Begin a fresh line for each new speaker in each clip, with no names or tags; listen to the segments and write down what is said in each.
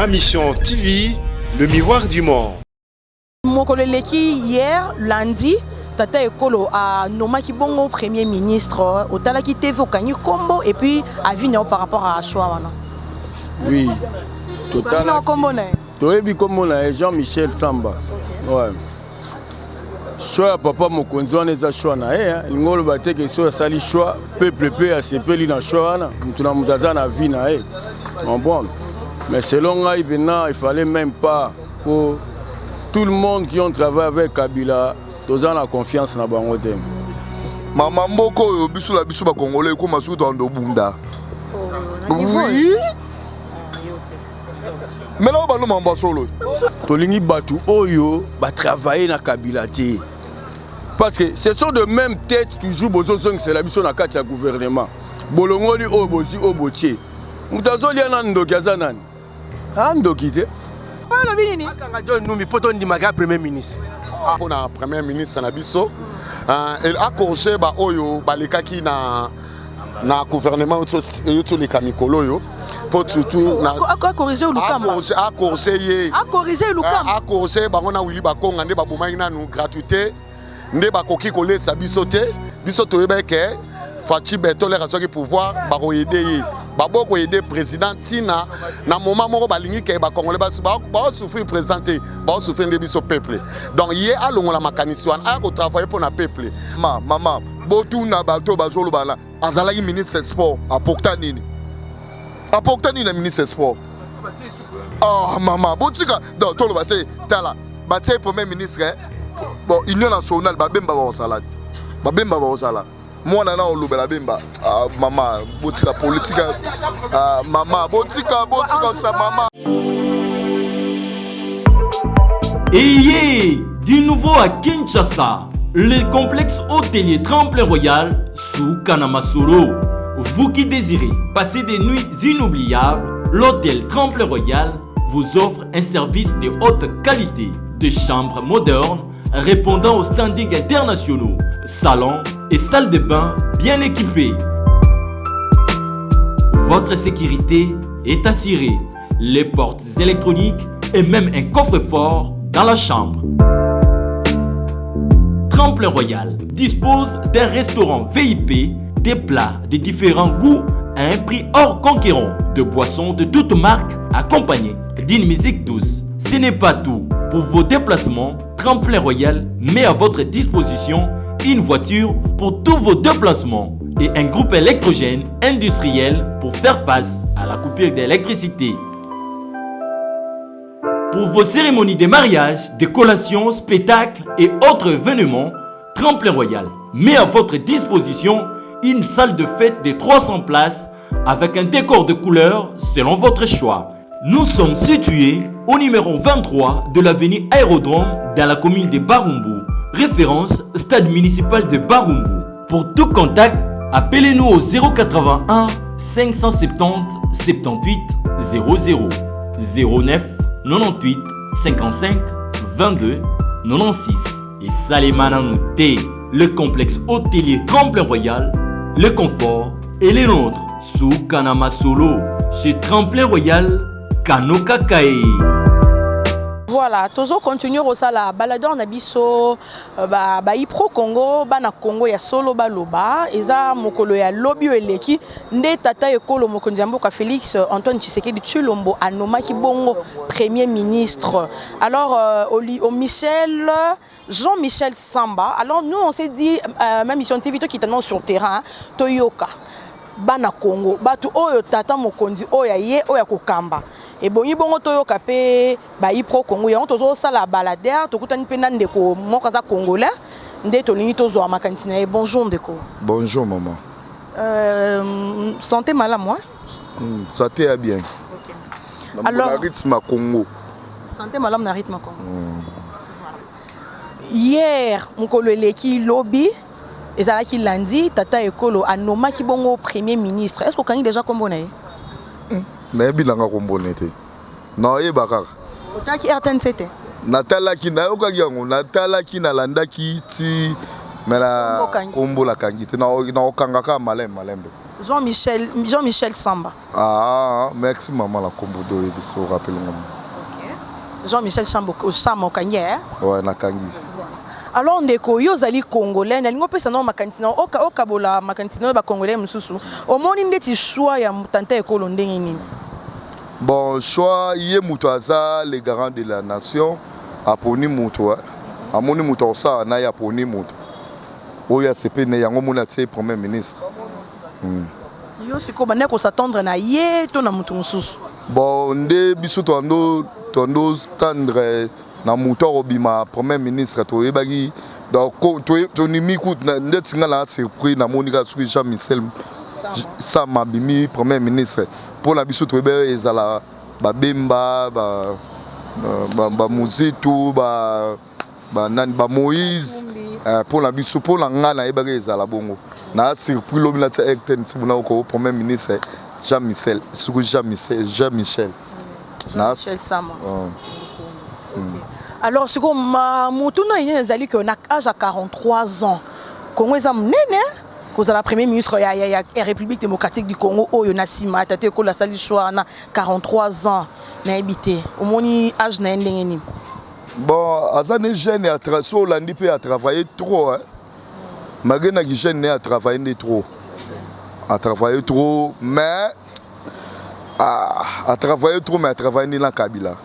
Ma Mission TV, le miroir du monde.
Mokolo eleki hier lundi, tata ekolo anomaki bongo premier ministre. Otalaki TV, okangi kombo et puis avis na yo par rapport à choix wana?
Oui,
total kombo na ye.
Toyebi kombo na ye, Jean-Michel Samba. Ouais. Choix ya papa mokonzi wana eza choix na ye. Elingi oloba te ke soki asali choix, peuple mpe asepeli na choix wana. Motu na moto aza na vie na ye, comprendre. Mais selon ngai mpena, il fallait même pas po tout le monde qui ont travaillé avec Kabila, toza na confiance na bango te.
Mama, mboka oyo, biso na biso bakongolais, ekóma soki toando bunda. Oui, mais na bando mambo solo.
Tolingi bato oyo batravaille na Kabila te, parce que ce sont de mêmes têtes toujours bozozongisela biso na kati ya gouvernement. Bolongoli oyo, bozwi oyo, botie moto azolia na ndoki. Aza nani? Andoki te.
Olobi nini?
Akanga John Numbi mpo tondimaka premier ministre.
Mpona premier ministre na biso, acorriger baoyo balekaki na gouvernement oyo toleka mikolo oyo, mpo surtout
Acorriger Lukamba?
Acorriger ye.
Acorriger Lukamba?
Acorriger bango na Willy Bakonga nde babomaki nanu gratuité, nde bakoki kolesa biso te. Biso toyeba ke Fatshi Béton, l'heure azwaki pouvoir, bakoaider ye, babo koaider président ntina na moment moko balingi ke bacongolais baosouffrir président te, baosouffrir nde biso peuple. Donc ye alongola makanisi wana, aya kotravailler mpo na peuple. Ma mama, botuna bato bazoloba na azalaki ministre sport, apporta nini? Apporta nini na ministre sport? Ah mama, botika. Donc toloba te, tala, batie premier ministre, bon, Union nationale, babemba bakozala te, babemba bakozala mwana na olobela bemba. Ah, mama, botika politique. Ah, mama, botika, botika sa mama.
Ayez du nouveau à Kinshasa, le complexe hôtelier Tremplin Royal sous Kanamasolo. Vous qui désirez passer des nuits inoubliables, l'hôtel Tremplin Royal vous offre un service de haute qualité, de chambres modernes répondant aux standings internationaux, salons et salles de bain bien équipés. Votre sécurité est assurée. Les portes électroniques et même un coffre-fort dans la chambre. Tremplin Royal dispose d'un restaurant VIP, des plats de différents goûts à un prix hors conquérant, de boissons de toutes marques accompagnées d'une musique douce. Ce n'est pas tout. Pour vos déplacements, Tremplin Royal met à votre disposition une voiture pour tous vos déplacements et un groupe électrogène industriel pour faire face à la coupure d'électricité. Pour vos cérémonies de mariage, de collations, spectacles et autres événements, Tremplin Royal met à votre disposition une salle de fête de 300 places avec un décor de couleurs selon votre choix. Nous sommes situés au numéro 23 de l'avenue Aérodrome dans la commune de Barumbu. Référence, stade municipal de Barumbu. Pour tout contact, appelez-nous au 081 570 78 00 09 98 55 22 96 et Salemana T, le complexe hôtelier Tremplin Royal, le confort et les nôtres sous Kanama Solo chez Tremplin Royal Kanoka Kae.
Voilà, tozo continuer kosala baladeur na biso ba pro Congo, bana Congo ya solo baloba. Eza mokolo ya lobi oyo eleki nde tata ekolo, mokonzi ya mboka Félix Antoine Tshisekedi Tshilombo anomaki bongo premier ministre. Alors au Michel, Jean-Michel Samba. Alors nous, on s'est dit, Ma Mission TV, tokita sur terrain, toyoka bana Congo, bato oyo tata mokonzi oyo aye oyo akokamba ebongi bongo. Toyoka mpe bai pro Congo yango. Tozosala baladeur, tokutani mpe na ndeko moko aza congolais nde tolingi tozwa makanisi na ye. Bonjour ndeko.
Bonjour maman.
Santé malamu, hein?
Santé ya bien.
Alors
na rythme ya Congo.
Santé malamu na rythme ya Congo. Hier, mokolo eleki lobi, ezalaki lundi, tata ekolo anomaki bongo premier ministre. Est ce que okangi déjà kombo na ye?
Nayebi nanga kombo ne te, naoyeba kaka.
Otalaki RTNC te?
Natalaki, nayokaki yango, natalaki, nalandaki ti me na
Kombo okangi.
Kombo nakangi te, naokanga kaka malembe malembe.
Jean-Michel, Jean-Michel Samba.
Ah, merci maman la kombo do yebisi o rappel ngam.
Jean-Michel Samba Samba okangi eh?
Ouais, nakangi.
Alors ndeko yo ozali congolais nalingi opesa nao makanisi na oka okabola makanisi na yo ba congolais mosusu omoni ndeti choix ya tata ekolo ndenge nini?
Bon, choix ye moto aza le garant de la nation aponi moto eh. Amoni moto akosala na ye aponi moto oyo asepeli na ye yango omoni atie premier ministre.
Yo sikoyo bandaki kosatendre na ye to na moto mosusu?
Bon, nde biso toando toando tendre na moto akobima premier ministre toyebaki donc tonimi kutu ndeti nga na surpris namoni kaka soki Jean Michel Sama abimi premier ministre mpo na biso toyebaki ezala babemba ba Muzitu ba banani ba Moïse mpo na biso mpo na nga nayebaki ezala bongo na surpris lobi natia RTNC mona oko premier ministre Jean Michel soki Jean Michel Jean Michel
na Michel Sama. Alors sikoyo motuna yenye ezali ke na âge ya 43 ans Congo eza monene kozala premier ministre ya, ya, ya République démocratique du Congo oyo na nsima tata ekolo asali choix wana 43 ans nayebi te omoni âge na ye ndenge nini?
Bon, aza ne jeune ya so olandi mpe a travailler trop hein. Malgré na ki jeune ne a travailler nde trop, a travailler trop mais ah, a travailler trop mais a travailler nde na Kabila.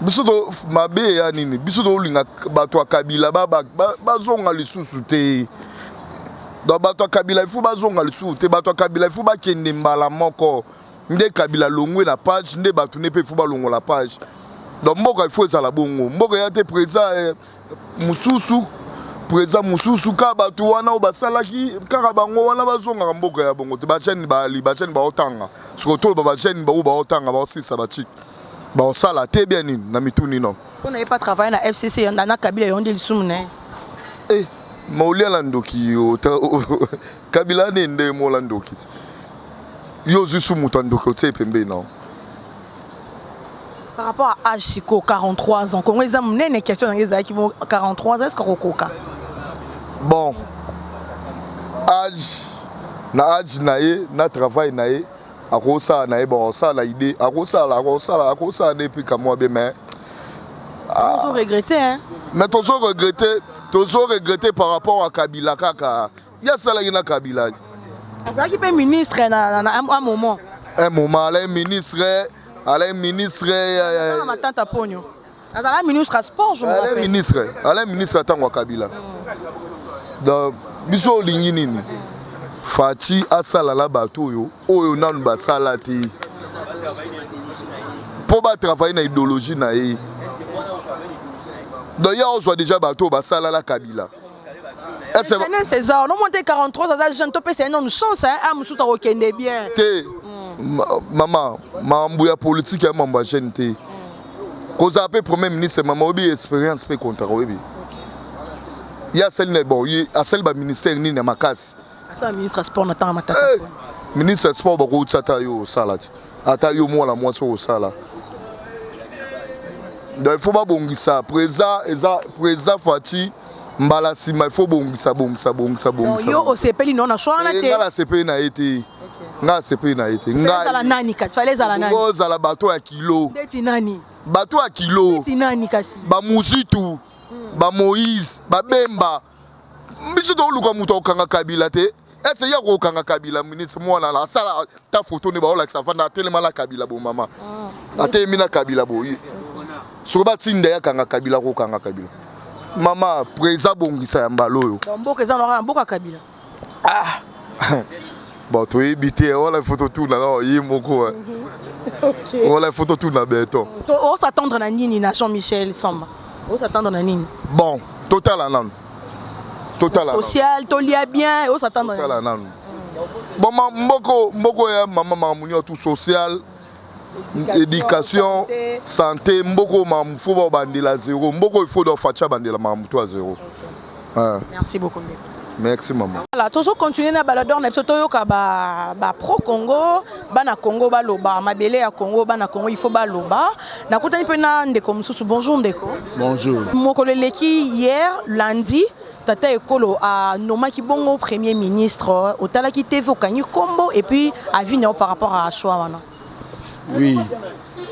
Biso to mabe ya nini, biso tolinga bato ya Kabila bazonga lisusu te. Donc bato ya Kabila il faut bazonga lisusu te, bato ya Kabila il faut bakende mbala moko. Nde Kabila longwe na page, nde bato ne mpe il faut balongola page. Donc mboka il faut ezala bongo, mboka ya te président mosusu président mosusu kaka bato wana oyo basalaki kaka bango wana bazongaka mboka ya bongo te. Bajeune bali bajeune baotanga sikoyo toloba bajeune baoyo baotanga baosilisa bachike baosala te bien nini na mituni no
mpo na ye pas travailler na FCC na Kabila yo nde lisumu na ye.
Eh, ma olia na ndoki yo Kabila ne nde mola ndoki yo ozwi su moto ya ndoki otie pembeni nao.
Par rapport à âge sikoyo 43 ans Congo eza monene, question na ngai ezalaki bo 43 ans est-ce que akokoka?
Bon, âge na âge na ye na travail na ye akosala na ye bon akosala idée akosala akosala akosala na epi kamwa be mais
tozo regretter hein?
Mais tozo regretter, tozo regretter par rapport à Kabila kaka ye asalaki na Kabila.
Azalaki mpe ministre na, na, na un moment.
Un moment ala ministre, ala ministre
na Matata Ponyo azala ministre ya sport, je me
ala
rappelle.
Ministre ala ministre ya ntango ya Kabila. Donc biso olingi nini? Fatshi asala na bato oyo oyo nanu basala te mpo batravaille na idéologie na ye. Donc ye ozwa déjà bato oyo basala na Kabila.
Jeunesse César no monte 43 aza jeune, topesa ye nanu chance hein, a mosusu akokende bien.
Te mama, mambo ya politique ya mambo ya jeune te. Kozala mpe premier ministre mama oyebi expérience mpe contrat oyebi ye asali na bon ye asali baministère nini ya makasi?
Asala ministre ya sport na ntango Matata.
Eh, ministre ya sport bakouti ata yo osala ti ata yo mwana mwasi oyo osala. Donc il faut babongisa président, eza président Fatshi mbala nsima il faut bongisa bongisa bongisa
Donc
bongisa.
Yo osepeli no na choix wana
Eh,
te?
nga nasepeli na ye te, nga nasepeli na ye te.
Fallait ezala nani kasi? Fallait ezala nani?
Ozala bato ya kilo.
Ndeti nani?
Bato ya kilo.
Ndeti nani kasi?
Bamuzitu, bamoïse, babemba. Biso toluka moto akokanga Kabila te. Ese ye akokanga Kabila ministre mwana na asala ta foto nde baolakisa fanda atelema na Kabila bo mama atelemi na Kabila boye soki batinda ye akanga Kabila akokanga Kabila mama président bongisa ya mbala oyo.
Donc mboka eza na mboka Kabila.
Bon, toyebi te wana, faut totuna na ye moko eh. Wana faut totuna beton.
To os'attendre na nini na Jean-Michel Samba? Os'attendre na nini?
Bon, totala nanu, totala nanu.
Social tolia bien, os'attendre na
totala nanu. Bon, ma mboko mboko ya mama makambo nyonso tout social, éducation, santé, mboko makambo faut babandela zéro. Mboko il faut do Fatshi abandela makambo to ya zéro. Ah,
Merci beaucoup ndeko.
Merci mama.
Voilà, tozo continuer na balador na biso toyoka ba, ba pro Congo, bana Congo baloba, mabele ya Congo, bana Congo il faut baloba. Nakutani mpe na ndeko mosusu. Bonjour ndeko.
Bonjour.
Mokolo eleki hier lundi, Tata ekolo anomaki bongo premier ministre, otalaki TV, okangi kombo et puis avis na yo par rapport à choix wana?
Oui,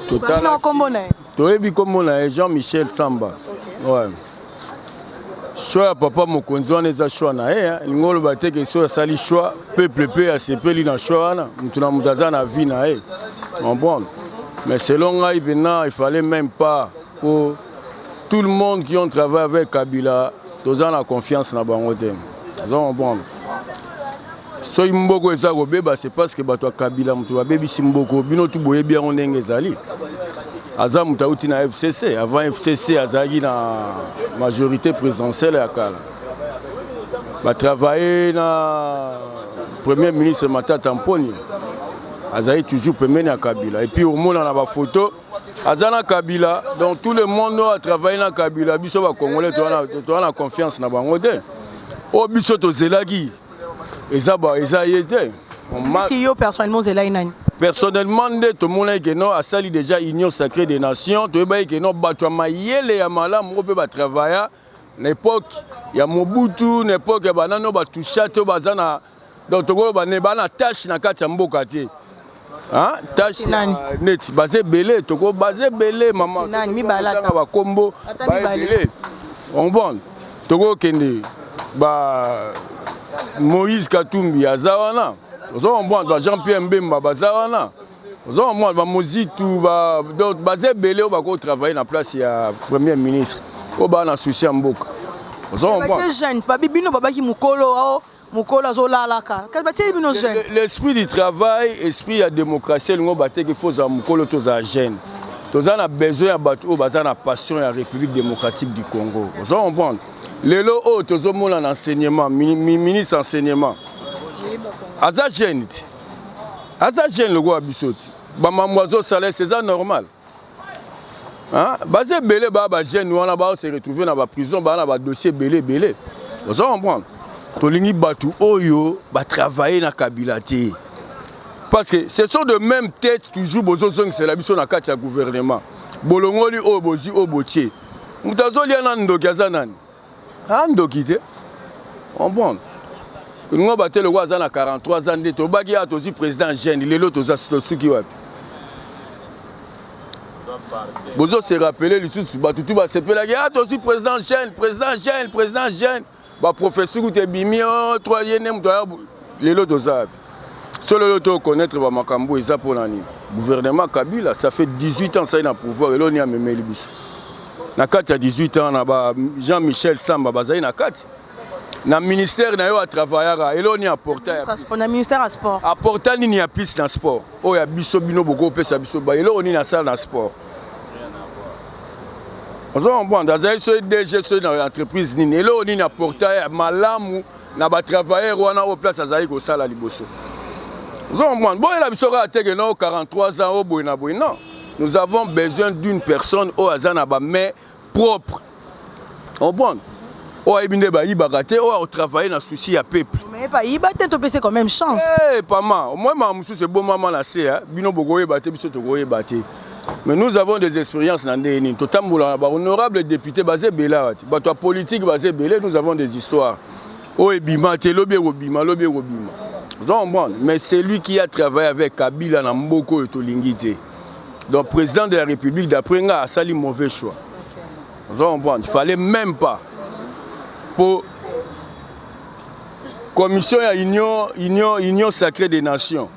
totala kombo na ye.
Toyebi kombo na ye, Jean-Michel Samba. Ouais. Choix ya papa mokonzi wana eza choix na ye, elingi oloba te ke soki asali choix, peuple mpe asepeli na choix wana. Motu na moto aza na vie na ye, comprendre. Mais selon ngai mpena, il fallait même pas po tout le monde qui ont travaillé avec Kabila, toza na confiance na bango te, oza comprendre. Soki mboko eza kobeba, c'est parce que bato ya Kabila moto babebisi mboko. Bino tu boyebi yango ndenge ezali. Aza moto auti na FCC. Avant FCC, azalaki na majorité présidentielle ya kala, batravaille na premier ministre Matata Mponi, azali toujours pembeni ya Kabila. Et puis omona na bafoto aza na Kabila. Donc tout le monde oyo atravaille na Kabila, biso bacongolais toza na confiance na bango te. Oyo biso tozelaki eza eza ye te.
Si yo personnellement ozelaki nani?
Personnellement nde tomonaki ke non, asali déjà Union sacrée des nations. Toyebaki ke non, bato ya mayele ya malamu oyo mpe batravailla na époque ya Mobutu, na époque ya banani oyo batusha te, oyo baza na, donc tokoloba ne baa na tâche na kati ya mboka te. Tâche neti baza ebele, toko baza ebele mama, bakombo ba ebele, comprendre. Tokokende ba Moïse Katumbi aza wana, ozo comprendre, ba Jean Pierre Mbemba baza wana, ozo comprendre, ba Mozitu, donc baza ebele oyo bakotravaille na place ya premier ministre, oyo baa na souci ya mboka, ozo comprendre.
Jeune babi bino babaki mokolo mokolo azolalaka, kasi batieli bino jeune.
L'esprit du travail, esprit ya démocratie elingo bateki. Fo ozala mokolo, tozala jeune. Toza na besoin ya bato oyo baza na passion ya République démocratique du Congo, ozo comprendre. Lelo oyo tozomona na enseignement, ministre enseignement aza jeune te, aza jeune lokola biso te. Bamambo azosala ese eza normal. Baza ebele baa bajeune wana bao se retrouver na baprison, baa na badossier ebele ebele, ozo comprendre. Tolingi bato oyo batravaille na Kabila te, parce que ce sont de même tête toujours bozozongisela biso na kati ya gouvernement. Bolongoli oyo, bozwi oyo, botie moto azolia na ndoki. Aza nani? Ndoki te, comprendre. Tolingo bate lokola aza na 43 ans nde tolobaki ya tozwi président jeune. Lelo toza tosuki wapi? Bozo se rappeler lisusu, bato tu basepelaki: a tozwi président jeune, président jeune, président jeune. Baprofesseur kutu ebimi o trois ye nde moto aya. Lelo toza wapi? So lelo tokoconnaître bamakambo eza mpona nini? Gouvernement Kabila, ça fait 18 ans sali na pouvoir. Eloni amemeli biso na kati ya 18 ans na ba Jean Michel Samba bazali na kati na ministère na yo atravaillaka, eloni aporta?
Na ministère ya sport.
Aporta nini ya plus na sport oyo ya biso? Bino bokopesa biso ba eloko nini asala na sport, ozo comprendre. Azali soki DG, soki na entreprise nini, eloko nini aporta ya malamu na batravailleur wana oyo place azali kosala liboso, ozo comprendre. Boyela biso kaka teke no 43 ans oyo boye na boye. Non, nous avons besoin d'une personne oyo aza na bamain propre, comprendre, oyo ayebi nde bayibaka te, oyo akotravaille na souci ya peuple.
Mais bayiba te, topesi quand même chance.
Hey, pama omoi mama mosusu ebomama na se, bino bokoyeba te, biso tokoyeba te. Mais nous avons des expériences na ndenge nini totambolaka. Bahonorable député baza ebele awa te, bato ya politique baza ebele. Nous avons des histoires oyo ebima te, lobi ekobima, lobi ekobima, oza comprendre. Mais celui qui a travaillé avec Kabila na mboka oyo tolingi te. Donc président de la République, d'après nga, asali mauvais choix, oza comprendre. Il fallait même pas po commission ya Union sacrée des nations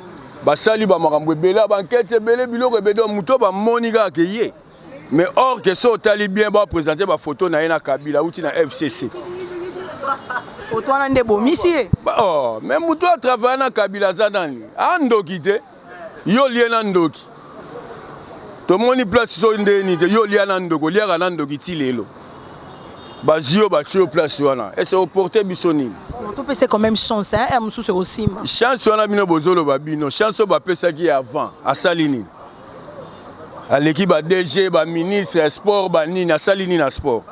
basali bamakambo ebele, bankete ebele, biloko ebele, moto bamoni kaka ke ye. Mais or ke so otali bien, baprésente bafoto na ye na Kabila, auti na FCC.
Foto wana nde bomisi ye.
Oh, mais moto atravaille na Kabila aza nani? Andoki te, yo lie na ndoki. Tomoni place soki ndeni te, yo lia na ndoki, oliaka na ndoki ti lelo. Bazwi yo, batie yo place wana, ese oporte biso nini?
Topesa quand même chance, ya mosusu ekosimba.
Chance wana bino bozoloba, bino chance oyo bapesaki avant, asali nini? Aleki ba DG, baministre ya sport, banini, asali nini na sport?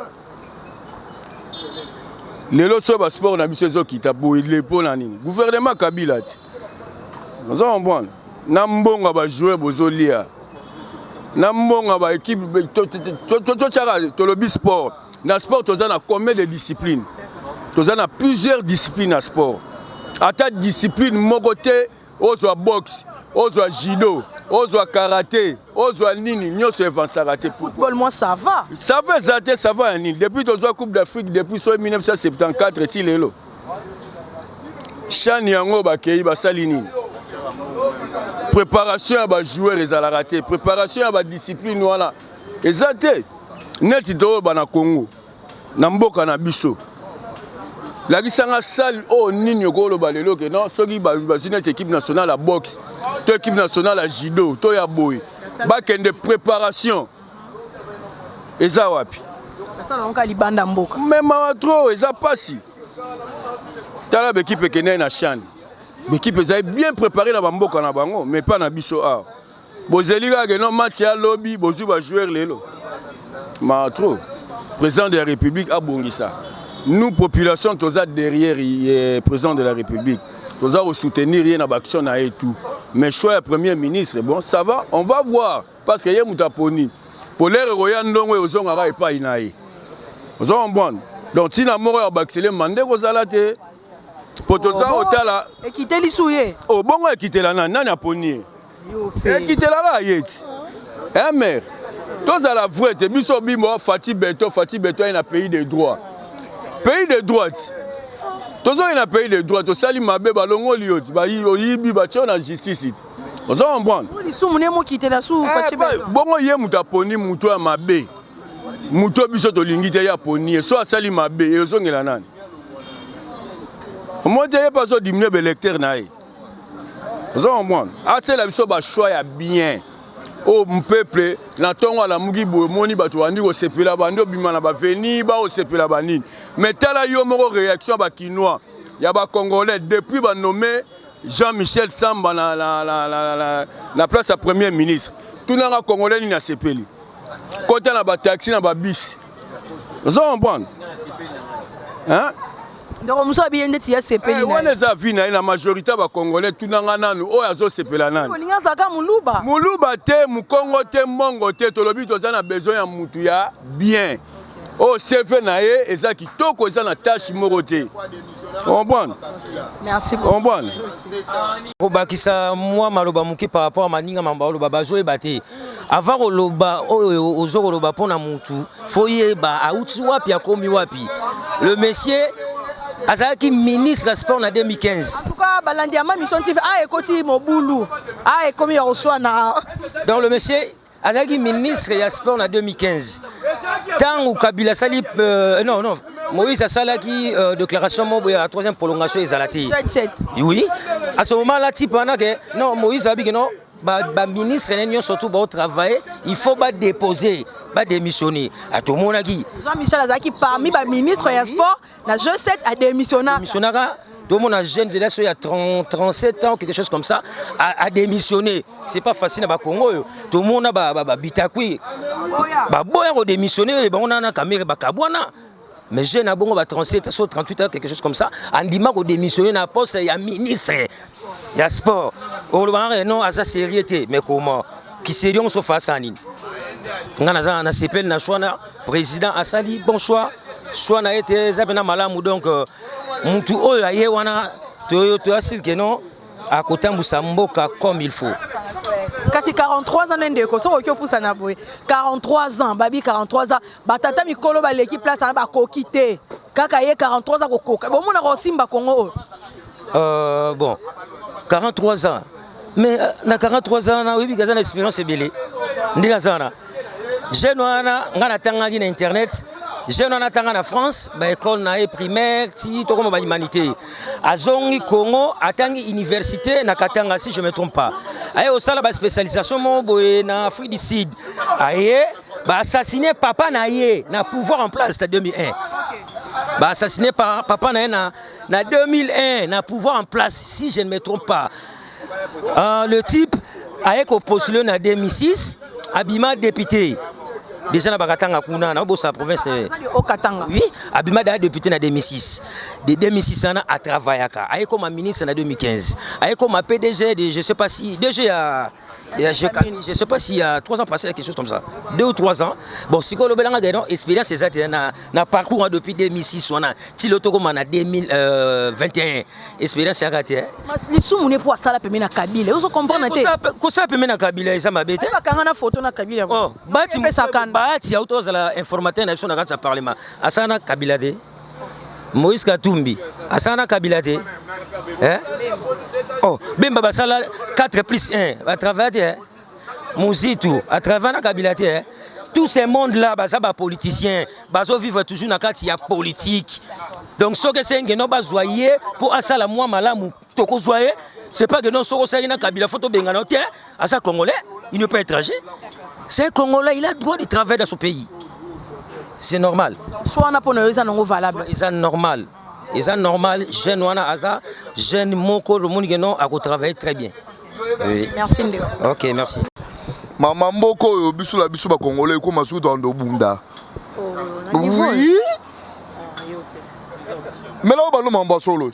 Lelo so basport na biso ezokita boye mpo na nini? Gouvernement Kabila te, oza comprendre. Na mbongo ya bajoueur bozolia, na mbongo ya baéquipe totyaka. Tolobi sport, na sport toza na combien de discipline? Toza na plusieurs disciplines ya sport. Ata discipline moko te, ozwa boxe, ozwa judo, ozwa karaté, ozwa nini, nyonso evansaka te.
Football, moi ça va.
Ça va eza te, ça va ya nini? Depuis tozwa Coupe d'Afrique, depuis soki 1974 ti lelo, CHAN yango bakei basali nini? Préparation ya bajoueur ezalaka te, préparation ya badiscipline wana eza te. Neti toyoba na Congo, na mboka na biso, lakisanga salle oyo nini okoloba lelo ke non, soki bazwi neti équipe nationale ya boxe to équipe nationale ya judo to ya boye, bakende préparation eza wapi?
Basala libanda mboka.
Mais mawa trop, eza mpasi. Tala baéquipe ekendeki na CHAN, baéquipe ezali bien préparé na bamboka na bango, mais pas na biso awa. Bozeli kaka ke non, match ya lobi, bozwi bajoueur lelo. Mawa trop. Président de la République abongisa. Nous, population, toza derrière ye, président de la République toza kosoutenir ye na baaction na ye tout. Mais choix ya premier ministre, bon, ça va, on va voir, parce que ye moto aponi polere ekoya ndongo ozongaka epai na ye, ozo comprendre? Donc ntina moko ya bakisele mande kozala te, po toza kotala.
Ekiteli su ye.
O bongo ekitela nani? Nani aponi ye? Ekitelaka ye ti mare. Tozala vrai te, biso bimo Fatshi Béton, Fatshi Béton aye na pays de droit, pays de droite. Tozongi na pays de droit, tosali mabe, balongoli yo ti oyibi, batie yo na justice ti, ozo comprendre?
Lisumu ne mokitela su Fatshi.
Bongo ye moto aponi moto ya mabe, moto biso tolingi te, ye aponi ye. So asali mabe, ezongela nani? Omoi te, ye mpe azodiminue baélecteur na ye, ozo comprendre? Asala biso bachoix ya bien oyo peuple na ntongo alamuki boye, omoni bato bandi kosepela, bandi obima na baveni, baosepela banini. Mais tala yo moko réaction ya bakinois, ya bacongolais depuis banome Jean-Michel Samba na place ya premier ministre. Tunanga congolais nini asepeli? Kota na bataxi, na babisi, ozo comprendre, hein?
Ndeko mosusu abiye ndeti ya sepeli.
Wana eza vie na ye. Na majorité ya bacongolais, tunanga nanu oyo azosepela nani?
Olingi azalaka moluba?
Moluba te, mokongo te, mbongo te. Tolobi toza na besoin ya mutu ya bien, oyo CV na ye eza kitoko, eza na tache moko te, comprendre?
Merci.
Comprendre.
Kobakisa mwa maloba moke par rapport a maninga mambo oloba, bazoyeba te. Avant koloba oyo ozo koloba mpo na mutu, faut yeba auti wapi, akomi wapi. Le monsieur azalaki ministre ya sport na 2015.
En tout cas, balandi ya Ma Mission TV, a ekoti mobulu, a ekomi ya koswana.
Donc le monsieur azalaki ministre ya sport na 2015, ntango Kabila asali, non, non, Moïse asalaki déclaration moko ya troisième prolongation ezala te. Oui, à ce moment là type wana ke non, Moïse abi ke non, baministre ne nyonso tout baotravaille, il faut badéposer, badémissionner. Atomonaki.
Jean Michel azalaki parmi baministre ya sport na G7, adémissionnaka.
Démissionnaka. Tomona jeune zela so ya 30, 37 ans, quelque chose comme ça, a démissionné. C'est pas facile na bakongo oyo. Tomona babitakwi baboya kodémissionner, bango na Kamerhe bakabwana. Mais jeune abongo ba 37 so 38 ans, quelque chose comme ça, andima kodémissionner na poste ya ministre ya sport. Olobaka non, aza sérieux te. Mais comment kiseri so face à nini? Nga naza na sepeli na choix na président asali, bon choix, choix na ye te, eza mpena malamu. Donc mutu oyo aye wana, toyasili ke non, akotambusa mboka comme il faut.
Kasi 43 ans nde ndeko, soki okoki opusana boye, 43 ans, babi 43 ans, batata mikolo baleki place wana bakoki te. Kaka ye 43 ans kokoka, bomonaka osimba Kongo oyo?
Bon, 43 ans, mais na 43 ans na oyebi aza na expérience ebele. Ndenge aza wana, jeune wana, ngai natangaki na internet, jeune wana atanga na France, baécole na ye primaire ti tokoma bahumanité. Azongi Congo, atangi université na Katanga, si je me trompe pas. Aye osala baspécialisation moko boye na Afrique du Sud. Aye baassassine papa na ye na pouvoir en place na 2001. Baassassine papa na ye na 2001 na pouvoir en place, si je ne me trompe pas. Le type aye kopostule na 2006, abima député déjà na bakatanga kuna na bosa province.
Au Katanga.
Oui, abima da député na 2006. De 2006 ana atravaillaka, aye comme ministre na 2015, aye comme PDG de, je sais pas si DG ya Ya Gécamines, je sais pas s'il y a 3 ans passé, quelque chose comme ça. 2 ou 3 ans. Bon, sikoyo olobelanga ke non, expérience eza te na, na parcours wana depuis 2006 wana ti lelo tokoma na 2021 expérience yaka te.
Mas lisumu ne po asala pembeni na Kabila. Ozo comprendre te.
Kosala pembeni na Kabila eza mabe te.
Bakanga na photo na Kabila.
Oh, Bahati Bahati auto ozala informateur na biso na kati ya parlement. Asala na Kabila te. Moïse Katumbi asala na Kabila te. Eh? Oh, Bemba basala 4 plus 1, ba travailler te. Eh? Muzitu a travailler na Kabila te. Eh? Tous ces mondes là baza ba politiciens, bazo vivre toujours na kati ya politique. Donc soki esenge no bazwa ye mpo asala mwa malamu tokozwa ye. C'est pas que non soki osalaki na Kabila faut tobengana yo te. Aza congolais, il n'est pas étranger. C'est un congolais, il a droit de travailler dans son pays. C'est normal.
Soit wana mpo na yo eza nango valable.
Eza normal. Eza normal, jeune wana aza jeune moko lomoni ke non akotravailler très bien. Oui.
Merci ndeko.
Ok, merci.
Mama mboka oyo biso na biso bakongolais ekoma soki toando obunda.
Oh,
oui. Mais là balo mamba solo.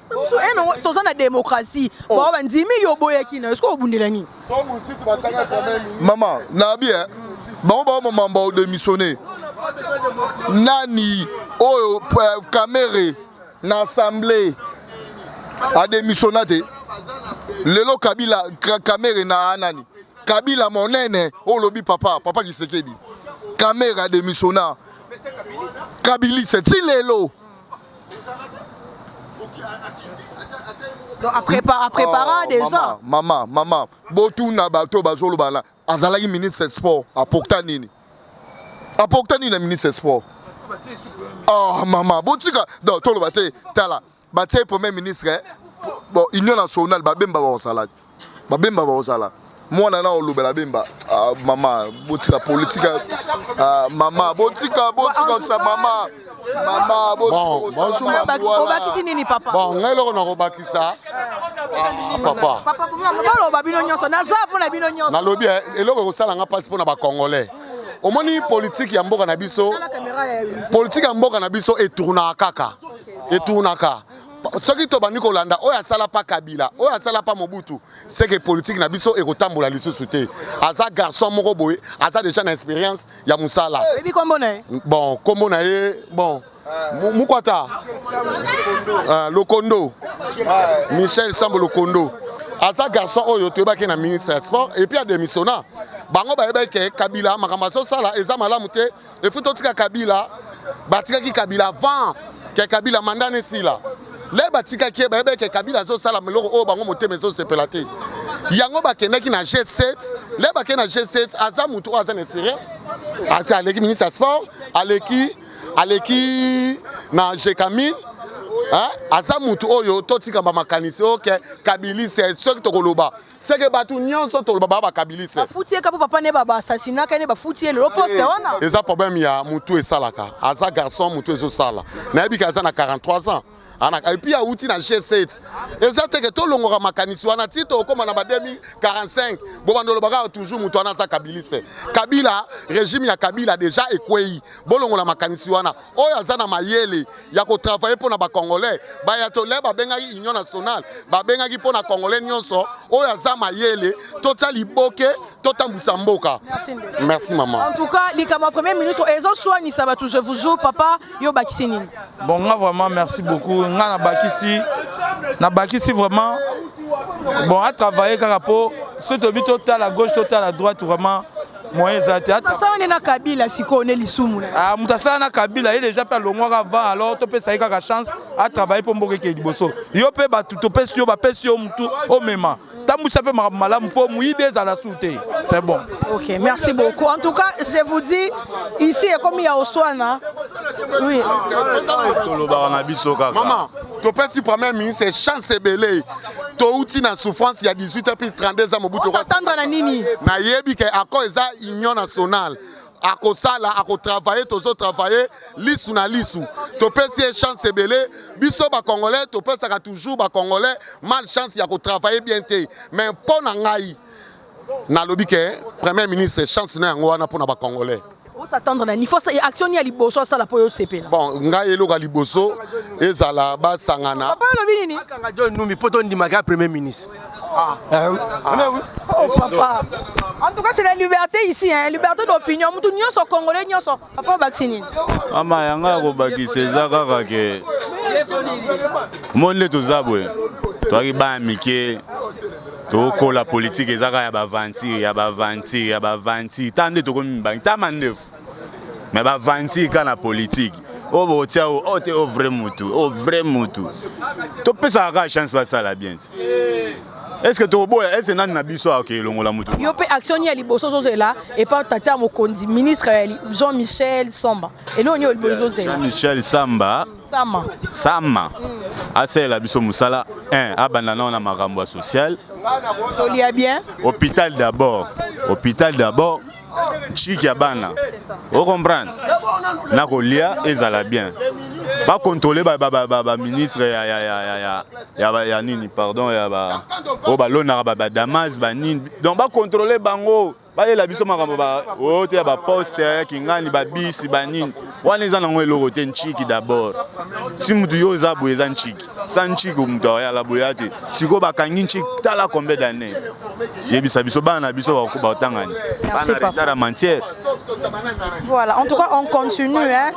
Toza na démocratie. Oh. Ba bandimi yo boyaki na. Est-ce que obundela nini?
Mama, na bien. Bango ba mamba o démissionner. Nani oyo Kamere na assemblée a démissionna te. Lelo Kabila Kamere na nani? Kabila monene olobi papa, papa Kisekedi. Kamere a démissionna. Kabiliste ti lelo.
Donc après préparant oh, déjà.
Maman, maman, maman, botuna bato bazoloba na azalaki ministre sport apokta nini? Apokta nini na ministre sport? Oh maman, botika donc toloba te tala batie premier ministre eh? Bon, union nationale babemba bakosala babemba bakosala mwana na olobela bemba. Ah, mama botika politique. Ah, mama botika botika mama mama
botika.
Obakisi nini papa?
Bon, ngai eloko nakobakisa papa.
Papa baloba bino nyonso naza mpona bino nyonso.
Nalobi eloko ekosala nga mpasi mpona bacongolais. Omoni politique ya mboka na biso, politique ya mboka na biso etournaka kaka, etournaka. Soki tobandi kolanda oyo asala pa Kabila, oyo asala pa Mobutu, c'est que politique na biso ekotambola lisusu te. Aza garçon moko boye, aza déjà na expérience ya musala.
Oyebi kombo na ye?
Bon, kombo na ye, bon, Mukwata. Lokondo. Michel Sambo Lokondo. Aza garçon oyo toyebaki na ministre ya sport et puis adémissionna. Bango bayebaki ke Kabila makambo azosala eza malamu te. Et puis totika Kabila, batikaki Kabila avant ke Kabila mandat nesila. Le batikaki ye bayebaki ke Kabila azosala meloko oyo bango motema ezosepela te. Yango bakendaki na G7, le bakendaki na G7 aza mutu oyo aza na expérience. Ati aleki ministre ya sport, aleki aleki na Gécamines. Hein? Aza mutu oyo totika ba makanisi oke kabilise soki tokoloba seke bato nyonso toloba ba bakabilise.
Bafuti ye kapo papa ne ba assassinat ne bafuti ye lelo poste wana.
Eza problème ya mutu esalaka. Aza garçon mutu ezosala. Nayebi ka aza na 43 ans. Ana et puis auti na G7. Eza te ke tolongoka makanisi wana ti tokoma na ba 2045. Bo bandolo baka toujours mutu wana aza kabiliste. Kabila, régime ya Kabila déjà ekwei. Bolongola makanisi wana. Oyo aza na mayele ya ko travailler pona ba Congolais. Ba ya to le ba bengaki Union nationale, ba bengaki pona Congolais nyonso. Oyo aza mayele, totia liboke, totambusa mboka.
Merci,
Merci maman.
En tout cas, likama premier ministre ezo soigner bato, je vous jure papa, yo bakisi nini?
Bon, nga vraiment merci beaucoup. Nga na bakisi, na bakisi vraiment. Bon, à travailler kaka po ce tobi total à gauche, total à droite vraiment. Moyen eza te.
Asala nde na Kabila sikoyo ne lisumu na.
Ah, moto asala na Kabila ye déjà pe alongwaka avant, alors topesa ye kaka chance a travailler po mboka ekende liboso. Yo pe bato topesi yo, bapesi yo mutu omema. Tambusa pe makambo malamu po moyibi ezala su te. C'est bon.
Ok, merci beaucoup. En tout cas, je vous dis, ici, comme il y a Oswana. Oui.
Tolobaka na biso kaka.
Maman, topesi premier ministre chance ebele. Touti na souffrance ya 18 ans puis 32 ans Mobutu.
On s'attendre na nini?
Nayebi ke accord eza Union nationale. Akosala, akotravailler, tozo travailler lisu na lisu. Topesi ye chance ebele. Biso ba Congolais topesaka toujours ba Congolais malchance ya kotravailler bien te. Mais mpo na ngai nalobi ke premier ministre chance na yango wana mpo na ba Congolais.
On s'attendre na nini? Faut action ya liboso asala po yo sepela.
Bon, ngai eloko ya liboso ezala basangana.
Papa olobi nini?
Akanga John Numbi po tondimaka premier ministre.
Ah. Oh papa. En tout cas, c'est la liberté ici, hein, liberté d'opinion. Mutu nyonso congolais nyonso. Papa obakisi nini?
Mama yanga ya kobakisa eza kaka ke omoni nde toza boye, toyaki bana mike, tokola, politike eza kaka ya baaventure, ya baaventure, ya baaventure. Ta nde tokomi mibangi, ta mandefu, mais baaventure kaka na politike oyo bokotia oyo oyo te, oyo vrai mutu, oyo vrai mutu, topesaka kaka chance basala bien ti. Est ce que tokoboya? Est ce nani na biso akoki elongola mutu?
Yo mpe, action nini ya liboso ozozela epa tata ya mokonzi, ministre Jean Michel Samba? Eloko nini oyo ozozela?
Jean Michel Samba.
Sama.
Sama asalela biso mosala 1, abanda nao na makambo ya social.
Tolia bien.
Hôpital d'abord, hôpital d'abord, chiki ya bana, ocomprendre, na kolia ezala bien, bacontrôle baministre ya nini, pardon, ya oyo balonaka badamas banini, donc bacontrôle bango, bayela biso makambo oyo te ya baposte kingani, babisi banini wana eza nango eloko te. Ntiki d'abord, si mutu yo eza boye, eza ntiki, sa ntiki mutu ayala boya te. Sikoyo bakangi ntiki, tala combien d'année, yebisa biso, bana na biso batangani, bana retard ya matière.
Voilà, en tout cas, on continue, hein.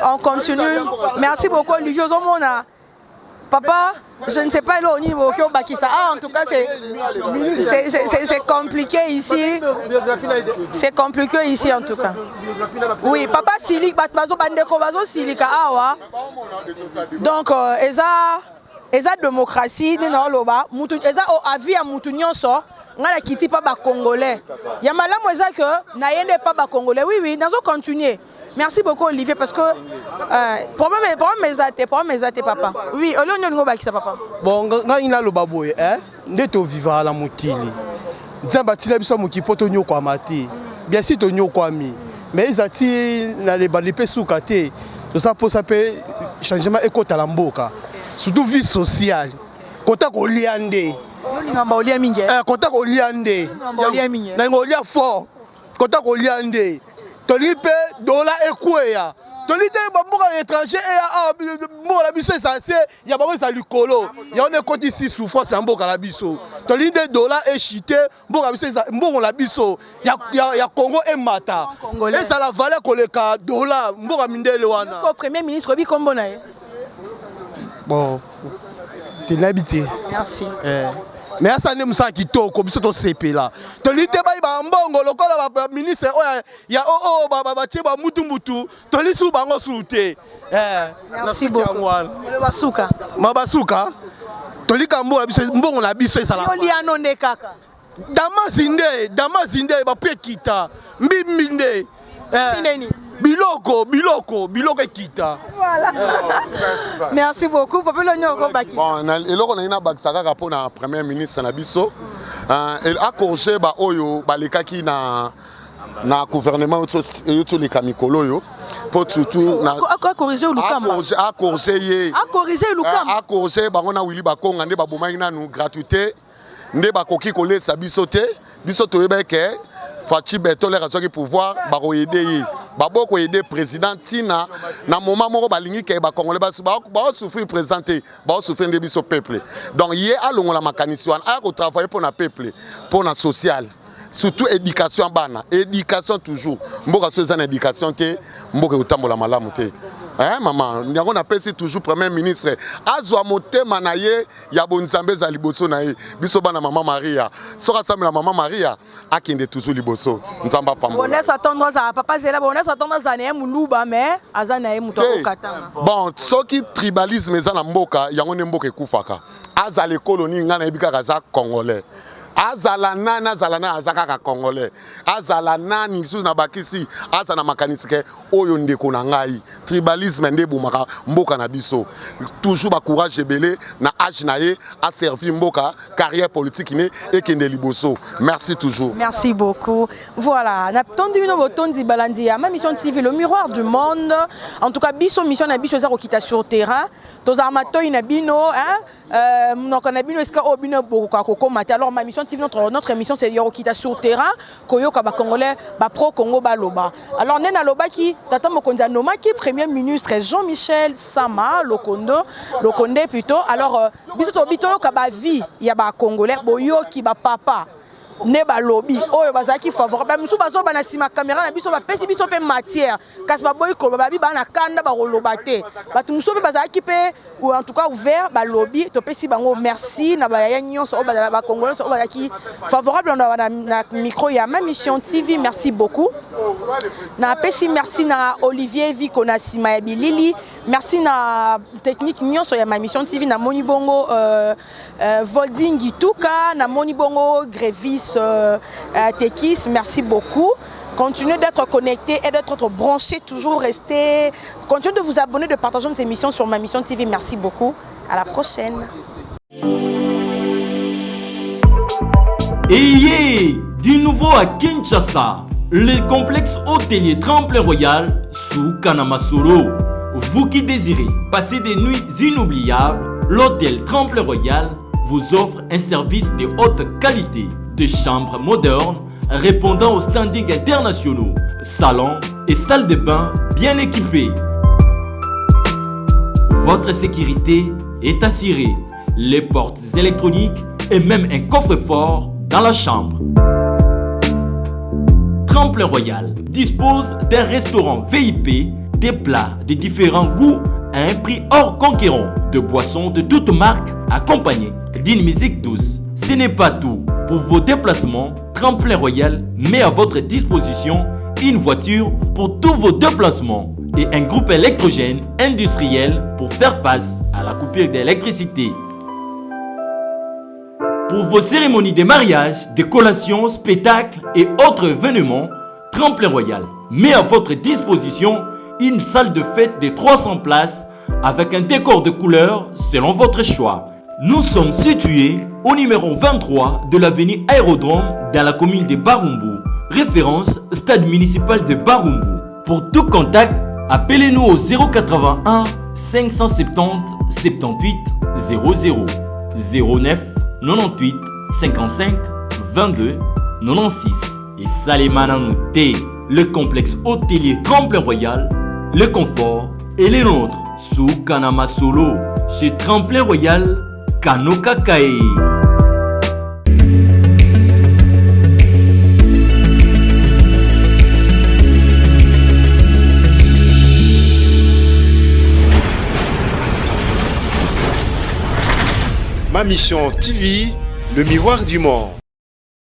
On continue. Merci beaucoup, Olivier Ozomona. Papa, je ne sais pas le niveau bakisa. Ah, en tout cas, c'est compliqué ici. C'est compliqué ici, en tout cas. Oui, papa silik, bazo bandeko bazo silika awa. Donc, eza eza démocratie nde na oloba mutu eza avis ya mutu nyonso. Ngai nakiti mpa bacongolais ya malamu, eza ke naye nde mpa bacongolais. Oui, nazo continuer. Merci beaucoup, Olivier, parce que problème eza te, problème eza te, papa. Oui, olio nini olingi obakisa, papa?
Bon, ngai naloba boye, nde tovivaka na mokili, Nzambe atina biso mokili mpo tonyokwama te. Bien sûr tonyokwami, mais eza ti na lebandi mpe suka te. Toza mposa mpe changement ekotala mboka, surtout vie sociale, kota kolia nde.
Olingamba olia mingi.
Kota kolia nde, nalinga olia fort. Kota kolia nde tolingi mpe dola ekweya. Tolingi te bamboka ya étranger eya awa, mboka na biso eza se, ya bango eza likolo. Yango nde ekotisi souffrance ya mboka na biso. Tolingi nde dola echute, mboka biso, mbongo na biso ya Congo emata, ezala valeur koleka dola mboka mindele wana.
Premier ministre, oyebi kombo na ye?
Bon, tenayebi te.
Merci.
Mais asala nde mosala kitoko, biso tosepela. Tolingi te bayibaka mbongo lokola baministre oyo ya oyo batie bamutumbutu. Tolingi su bango su te.
Merci beaucoup. Basuka.
Ma basuka, tolika mbongo na biso, mbongo na biso ezala.
Oliano nde kaka.
Damasi nde, damasi nde bapui ekita, mbimbi nde. Biloko, biloko, biloko ekita.
Voilà, merci beaucoup, papa. Elongi okobaki?
Bon, eloko nalingi nabakisa kaka mpona premier ministre na biso, acorriger baoyo balekaki na gouvernement oyo toleka mikolo oyo, mpo surtout
acorriger Lukamba.
Acorriger ye.
Acorriger Lukamba.
Acorriger bango na Willy Bakonga nde babomaki nanu gratuité, nde bakoki kolesa biso te. Biso toyeba ke Fatshi Béton lere azwaki pouvoir, bakoaider ye, babo koaider président ntina na moment moko balingi ke bacongolais baosouffrir président te, baosouffrir nde biso peuple. Donc ye alongola makanisi wana, aya kotravailler mpo na peuple, mpo na social, surtout éducation ya bana, éducation toujours. Mboka so eza na éducation te, mboka ekotambola malamu te. Hein, mama, yango napesi toujours premier ministre azwa motema na ye ya bonzambe eza liboso na ye. Biso bana mama Maria, soki asambela mama Maria, akende toujours liboso. Nzambe apambola.
Bon, s'attendre azala, papa zela, bon, s'attendre azala na ye moluba, mais aza na ye moto akokatanga.
Bon, soki tribalisme eza na mboka, yango nde mboka ekufaka. Azala ekolo nini, ngai nayebi kaka aza congolais. Azala nani, azala nani, aza kaka congolais. Azala nani lisusu, na bakisi aza na makanisi ke oyo ndeko na ngai. Tribalisme nde ebomaka mboka na biso. Toujours bacourage ebele na age na ye, aservi mboka, carrière politique ne ekende liboso. Merci toujours.
Merci beaucoup. Voilà, natondi bino botondi, balandi ya Ma Mission TV, le miroir du monde. En tout cas, biso mission na biso eza kokita sur terrain, tozala matoi na bino, hein, monoko na bino, esika oyo bino bokoka kokóma te. Alors Ma Mission TV, notre émission, c'est ya kokita sur terrain, koyoka bacongolais, bapro Congo baloba. Alors nde nalobaki, tata mokonzi anomaki premier ministre Jean-Michel Sama Lokondo, Lokonde plutôt. Alors biso tobi toyoka baavis ya bacongolais. Boyoki bapapa. Nde balobi oyo bazalaki favorable, bamisusu bazoba na nsima kamera na biso, bapesi biso mpe matière, kasi baboyi koloba, babi baa na kanda, bakoloba te. Bato mosusu mpe bazalaki mpe ou en tout cas ouvert, balobi, topesi bango merci na bayaya nyonso oyo bazala, bakongolais nyonso oyo bazalaki favorable na micro ya Ma Mission TV. Merci beaucoup. Napesi merci na Olivier Viko na nsima ya bilili, merci na technique nyonso ya Ma Mission TV. Namoni bongo Volding Tuka, namoni bongo Grevis Tekis, merci beaucoup. Continuez d'être connecté et d'être branché, toujours restez. Continuez de vous abonner, de partager nos émissions sur Ma Mission TV. Merci beaucoup. À la prochaine.
Ayez du nouveau à Kinshasa, le complexe hôtelier Tremplin Royal sous Kanamasolo. Vous qui désirez passer des nuits inoubliables, l'hôtel Tremplin Royal vous offre un service de haute qualité, de chambres modernes répondant aux standings internationaux, salons et salles de bain bien équipées. Votre sécurité est assurée. Les portes électroniques et même un coffre-fort dans la chambre. Tremplin Royal dispose d'un restaurant VIP, des plats de différents goûts à un prix hors conquérant, de boissons de toutes marques accompagnées d'une musique douce. Ce n'est pas tout. Pour vos déplacements, Tremplin Royal met à votre disposition une voiture pour tous vos déplacements et un groupe électrogène industriel pour faire face à la coupure d'électricité. Pour vos cérémonies de mariage, de collations, spectacles et autres événements, Tremplin Royal met à votre disposition une salle de fête de 300 places avec un décor de couleurs selon votre choix. Nous sommes situés au numéro 23 de l'avenue Aérodrome dans la commune de Barumbu. Référence stade municipal de Barumbu. Pour tout contact, appelez-nous au 081 570 78 00 09 98 55 22 96 et Salemana T, le complexe hôtelier Tremplin Royal, le confort et les nôtres sous Kanama Solo chez Tremplin Royal Kanoka Kae.
Ma Mission TV, le miroir du monde.